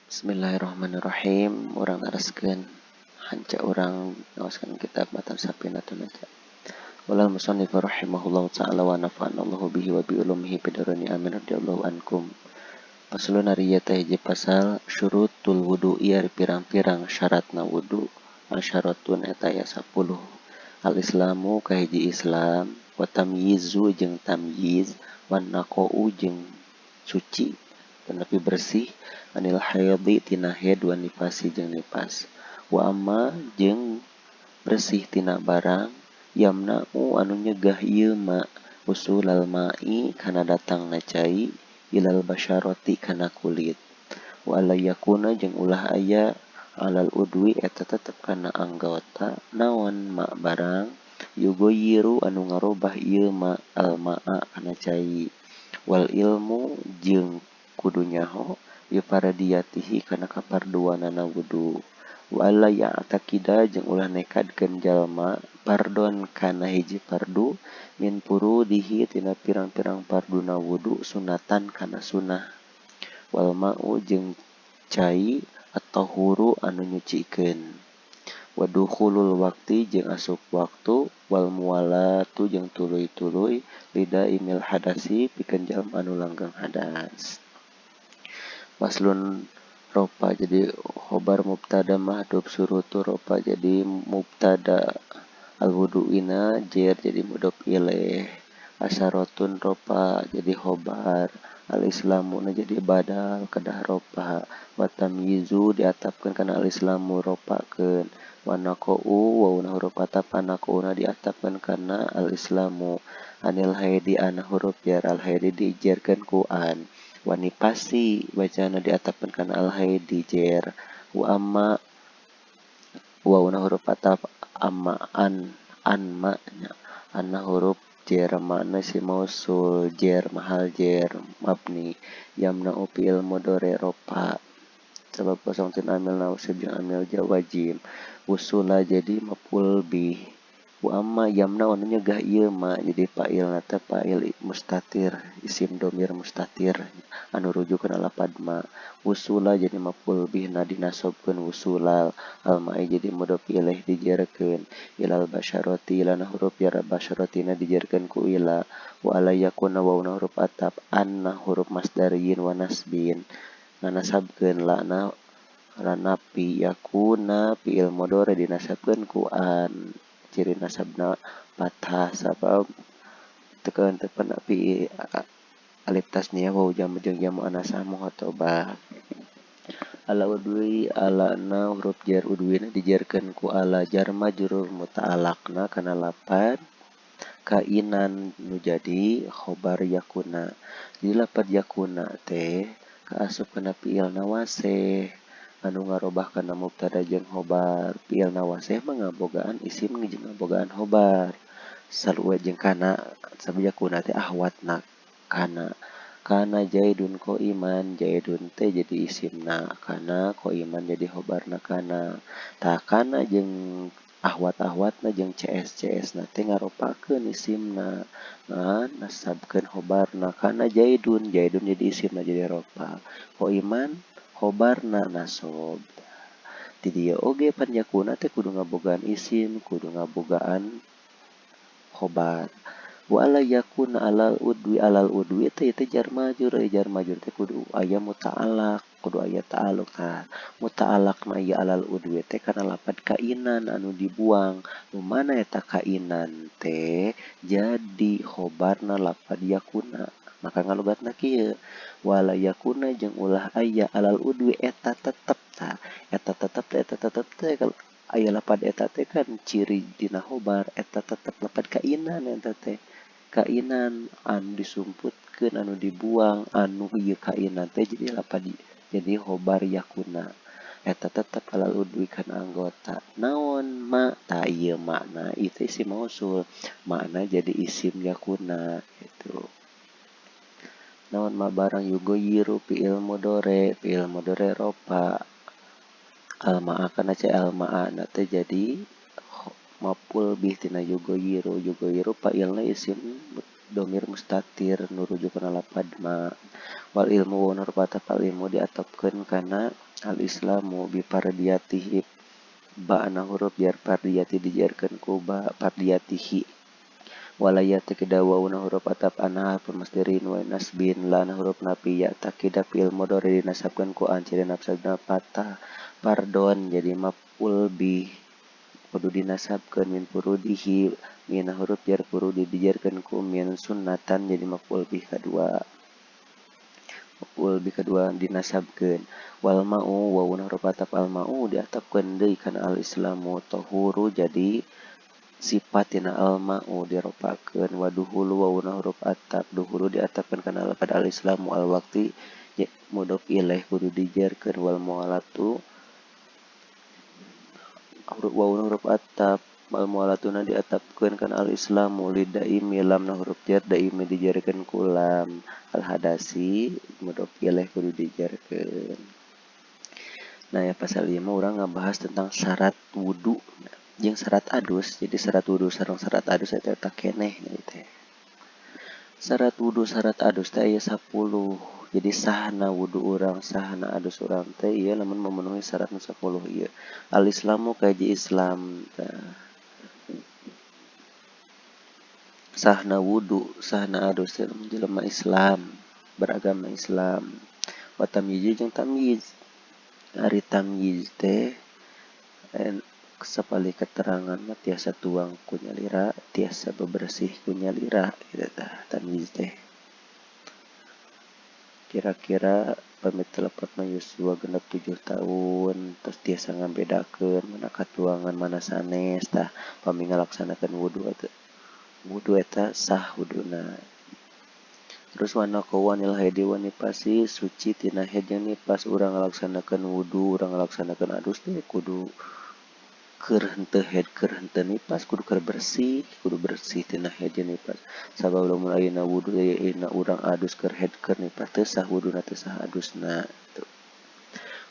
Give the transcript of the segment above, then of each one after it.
Bismillahirrahmanirrahim. Urang naraskeun hanca urang ngaoskeun kitab Matan Safinatun Najah. Walal musannif rahimahullahu ta'ala wa nafa'anallahu bihi wa bi ulumihi fid dharaini amin radhiyallahu ankum. Paslon ari ieu teh hiji pasal syurutul wudu'i ari pirang-pirang syaratna wudu. Asyaratun eta aya 10. Al-islamu kahiji Islam, wa tamyizu jeung tamyiz, wan naqa'u jeung suci tetapi bersih anil haidhi tina haid wa nifasi jeung nifas. Wa amma jeung bersih tina barang yamna'u anu nyegah ieu ma usulal ma'i kana datangna cai ilal basyarati kana kulit. Wa alla yakuna jeung ulah aya alal udwi eta tetep kana anggota naon ma barang yugoyiru anu ngarobah ieu ma al ma'a kana cai. Wal ilmu jeung kudu nyaho bi faradiyatihi kana kaparduanana wudu. Wa alla ya'taqida jeung ulah nekadkeun jalma fardon kana hiji fardu min furudihi tina pirang-pirang farduna wudu sunatan kana sunah. Wal ma'u jeung cai at-tahuru anu nyucikeun. Wa dukhulul waqti jeung asup waktu wal muwalatu jeung tuluy-tuluy lidaimil hadasi pikeun jalma anu langgeng hadas. Paslon ropa jadi khobar mubtada mahdhuf syurutu ropa jadi mubtada al-wudu'ina jer jadi mudhof ilaih. Asyaratun ropa jadi khobar al-islamuna jadi badal kedah ropa. Wa tamyizu diatapkeun kana al-islamu ropakeun. Wa naqa'u wauna huruf atap anaquna diatapkeun kana al-islamu. Anil haidi ana huruf jar al haidi dijerkeun ku an. Wa nifasi bacana diatapkeun kana al haidi jer. Wa amma wauna huruf atap amma an ma nya anna huruf jer makna si mausul jer mahal jer mabni yamna'u fi'il mudhari ropa sabab kosong tin amil nausib jeung amil jawajim usula jadi maf'ul bih. Wa amma yamna anu nyegah ieu ma jadi fa'ilna teh fa'il mustatir isim domir mustatir anu rujuk kana lapad ma. Usula jadi maf'ul bih na dinasobkeun wusulal al ma'i jadi mudhof ilaih dijerkeun ilal basyarati ilana huruf jar basyaratina dijerkeun ku ila. Wa ala yakuna wauna huruf atap anna huruf masdariyin wa nasbin nganasabkeun lana lanapi yakuna fi'il mudhari dinasabkeun ku an ciri nasabna fathah sabab teu pernah fi alif tasniyah waw jam jeung jamu anasah mukhotobah. Ala udwi alana huruf jar udwina dijarkeun ku ala jar majrur muta'alaqna kana lapad kainan nu jadi khobar yakuna. Jadi lapad yakuna teh kaasup kana fi'il nawasih anu ngarobah kana mubtada jeung khobar. Fi'il nawasih mah ngabogaan isim jeung ngabogaan khobar sarua jeung kana sabab yakuna teh ahwatna kana. Kana jaidun qaiman, jaidun teh jadi isimna, kana qaiman jadi khobarna kana. Tah kana jeung ahwat-ahwatna jeung cs-cs na teh ngaropakeun isimna, nah nasabkeun khobarna. Kana jaidun, jaidun jadi isimna jadi ropa, qaiman khobarna nasob. Di dieu oge pan yakuna teh kudu ngabogaan isim, kudu ngabogaan khobar. Wa alla yakuna alal udwi teh teh jar majrur, jar majrur teh kudu aya muta'alaq, kudu aya ta'alluq. Tah muta'alaqna ieu alal udwi teh kana lapad kainan anu dibuang. Nu mana eta kainan teh jadi khobarna lapad yakuna. Maka ngalogatna kieu wala yakuna jeung ulah aya alal udwi eta tetep tah eta tetep teh eta tetep teh aya lapad eta teh kan ciri dina khobar eta tetep lapad kainan eta teh kainan anu disumputkeun anu dibuang anu ieu kainan teh jadi lapad jadi khobar yakuna eta tetep alal udwi kana anggota naon ma ta ieu makna itu isim mausul makna jadi isim yakuna gitu. Naon ma barang yugoyiru fi'il mudhari ropa al ma'a kana ca al ma'a na teh jadi maf'ul bih tina yugoyiru, yugoyiru fa'ilna isim domir mustatir nu rujuk kana lapad ma. Wal ilmu wa huruf ataf al ilmu diatapkeun kana Al islamu bi fardiyatihi ba na huruf jar fardiyati dijarkeun ku ba fardiyatihi wala ya'taqida wauna huruf ataf anna harfun masdarin wa nasbin la na huruf nafi ya'taqida fi'il mudhari dinasabkeun ku an ciri nasabna fathah fardon jadi maf'ul bih kudu dinasabkeun min furudihi min huruf jar furudi dijarkeun ku min sunnatan jadi maf'ul bih kadua maf'ul bih kadua dinasabkeun wal ma'u wauna huruf ataf al ma'u diatafkeun deui kana al islamu tahuru jadi sifat tina al ma'u diropakeun wa duhulu wauna huruf ataf duhulu diatafkeun kana pada al islamu al waqti mudhof ilaih kudu dijarkeun wal mu'alatu wauna huruf ataf al mu'alatuna diatafkeun kana al islamu lidaimi lamna huruf jar daimi dijarkeun ku lam al hadasi mudhof ilaih kudu dijarkeun. Nah ya pasal 5 urang ngabahas tentang syarat wudu jeung syarat adus. Jadi syarat wudu sareng syarat adus eta eta keneh teh. Syarat wudu syarat adus teh aya 10. Jadi sahna wudu urang sahna adus urang teh ieu lamun memenuhi syarat nu 10 ieu. Al islamu kaji Islam tah. Sahna wudu sahna adus teh lamun jelema Islam, beragama Islam. Wa tamyiz jeung tamyiz. Ari tamyiz teh sapali keterangan mah tiasa tuang ku nyalira, tiasa bebersih ku nyalira kitu tah tamyiz teh. Kira-kira pamit telepot mah yuswa 67 tahun terus tiasa ngabedakeun mana katuangan mana sanes tah pami ngalaksanakeun wudu eta wudu eta sah wuduna. Terus wana kawanil haidi wa nifasi suci tina haid jeung nifas urang ngalaksanakeun wudu urang ngalaksanakeun adus teh kudu keur henteu haid keur henteu nifas kudu keur bersih kudu bersih tina haid jeung nifas. Sabab lamun ayeuna wudu ayeuna urang adus keur haid keur nifas teu sah wuduna teu sah adusna gitu.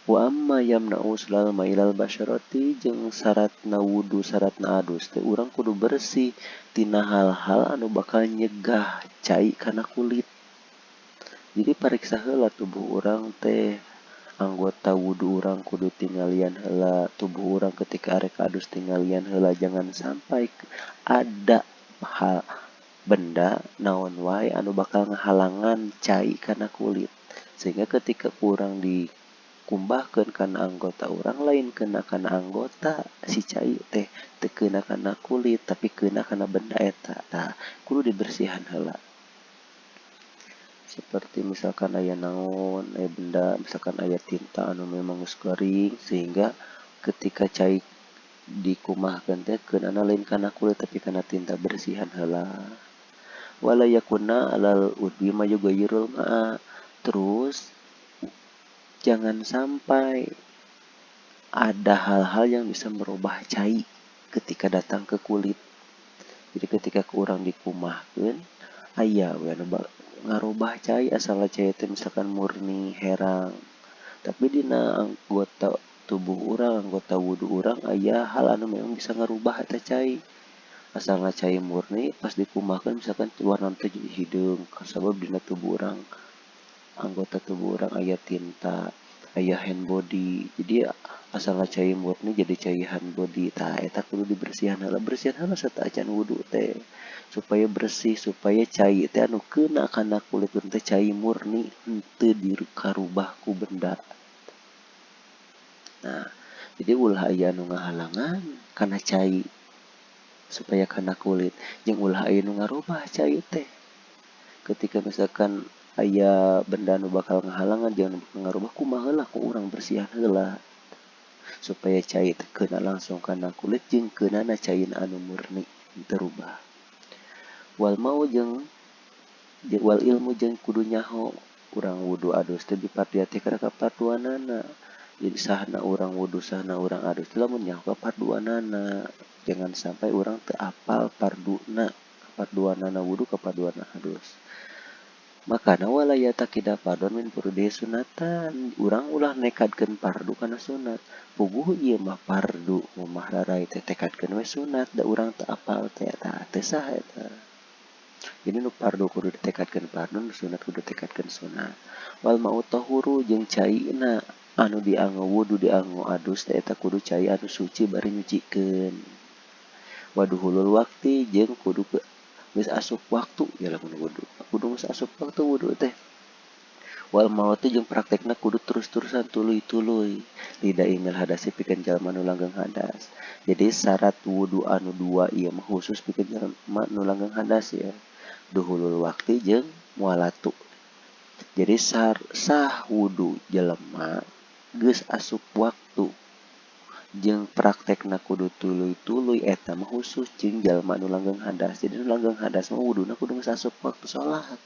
Wa amma yamna'u sulal mailal basyarati jeung syaratna wudu syaratna adus teh urang kudu bersih tina hal-hal anu bakal nyegah cai kana kulit. Jadi pariksa heula tubuh urang teh anggota wudu urang kudu tinggalian heula tubuh urang ketika arek adus tinggalian heula jangan sampai ada hal benda naon wae anu bakal ngahalangan cai kana kulit sehingga ketika urang dikumbahkeun kana anggota urang lain kena kana anggota si cai teh teu kena kana kulit tapi kena kana benda eta tah kudu dibersihan heula. Seperti misalkan aya naon, aya benda, misalkan aya tinta anu memang geus kering sehingga ketika cai dikumahkeun teh keunana lain kana kulit tapi kana tinta bersihan heula. Wala yakuna alal udwi ma yughayyirul ma'a. Terus jangan sampai ada hal-hal yang bisa merubah cai ketika datang ke kulit. Jadi ketika kurang dikumahkeun aya we anu ngarubah cai asal cai teh misalkan murni herang tapi dina anggota tubuh urang anggota wudu urang aya hal anu memang bisa ngarubah eta cai asalna cai murni pas dikumahkeun misalkan warna teh jadi hideung sabab dina tubuh urang anggota tubuh urang aya tinta aya hand body jadi asalna cai murni jadi cai hand body tah eta kudu dibersihan heula bersihan heula sateuacan wudu teh supaya bersih supaya cai teh anu keuna kana kulit teh cai murni henteu dikarubah ku benda. Nah, jadi ulah aya anu ngahalangan kana cai supaya kana kulit jeung ulah aya nu ngarubah cai teh. Ketika misalkan aya benda anu bakal ngahalangan jeung ngarubah kumaha heula ku urang bersihan heula supaya cai teh keuna langsung kana kulit jeung keunana caina anu murni teu rubah. Wal mau jeung wal ilmu jeung kudu nyaho urang wudu adus teh dipardiati kana kaparduanana. Jadi sahna urang wudu sahna urang adus teh lamun nyaho kaparduanana. Jangan sampai urang teu apal parduna kaparduanana wudu kaparduanana adus. Makana wala yataqida fardhon min furudi sunatan. Urang ulah nekadkeun fardu kana sunat. Puguh ieu mah fardu mah rarai teh tekadkeun we sunat da urang teu apal teh tah teu sah eta. Jadi nu fardu kudu ditekadkeun fardu, nu sunat kudu ditekadkeun sunat. Wal ma'u tahuru jeung caina Anu dianggo wudu dianggo adus teh eta kudu cai anu suci bari nyucikeun. Waduhulul wakti jeung kudu geus asup waktu ya lamun wudu. Kudu geus asup waktu wudu teh. Wal mawatu jeung praktekna kudu terus-terusan tuluy-tuluy. Lidaimil hadasi pikeun jalma nu langgeng hadas. Jadi syarat wudu anu dua ieu mah khusus pikeun jalma nu langgeng hadas ya. Duhulul wakti jeung mualatu. Jadi sah wudu jelema geus asup waktu jeung praktekna kudu tuluy-tuluy eta mah khusus jeung jalma nu langgeng hadas. Jadi nu langgeng hadas mah wuduna kudu geus asup waktu salat.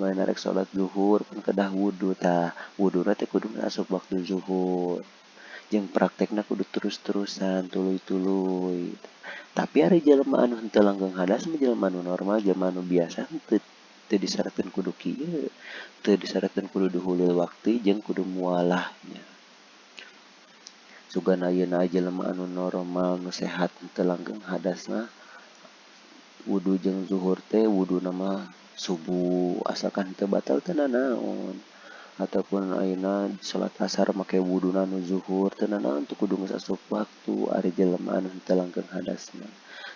Mana rek salat zuhur kan kedah wudu tah, wuduna teh kudu asup waktu zuhur. Jeung praktekna kudu terus-terusan tuluy-tuluy. Tapi ari jelema anu henteu langgeng hadas mah jelema anu normal, jelema anu biasa henteu teu disyaratkeun kudu kieu. Teu disyaratkeun kudu duhulul waktu jeung kudu mualahnya. Sugan ayeuna jelema anu normal nu sehat henteu langgeng hadas mah wudu jeung zuhur teh wuduna mah subuh asalkan teu batal teu nanaon. Ataupun ayeuna salat asar make wuduna nu zuhur teu nanaon teu kudu geus asup waktu ari jelema anu henteu langgeng hadas mah.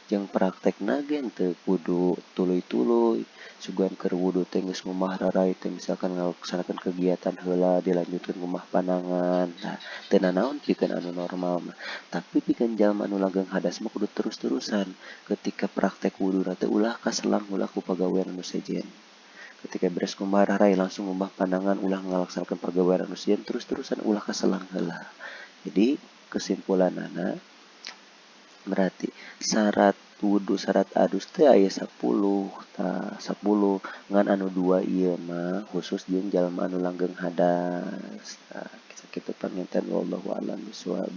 Jeung praktekna ge henteu kudu tuluy-tuluy. Sugan keur wudu teh geus ngumah rarai teh misalkan ngalaksanakeun kegiatan heula dilanjutkeun ngumah panangan. Nah, teu nanaon pikeun anu normal mah. Tapi pikeun jalma anu langgeng hadas mah kudu terus-terusan. Ketika praktek wuduna teh ulah kaselang ulah ku pagawean anu sejen. Ketika beres ngumah rarai langsung ngumah panangan ulah ngalaksanakeun pagawean anu sejen terus-terusan ulah kaselang heula. Jadi kesimpulanana berarti syarat wudu syarat adus teh aya 10 tah 10 ngan anu dua ieu mah khusus jeung jalma anu langgeng hadas. Tah sakitu panginten wallahu a'lam bishawab.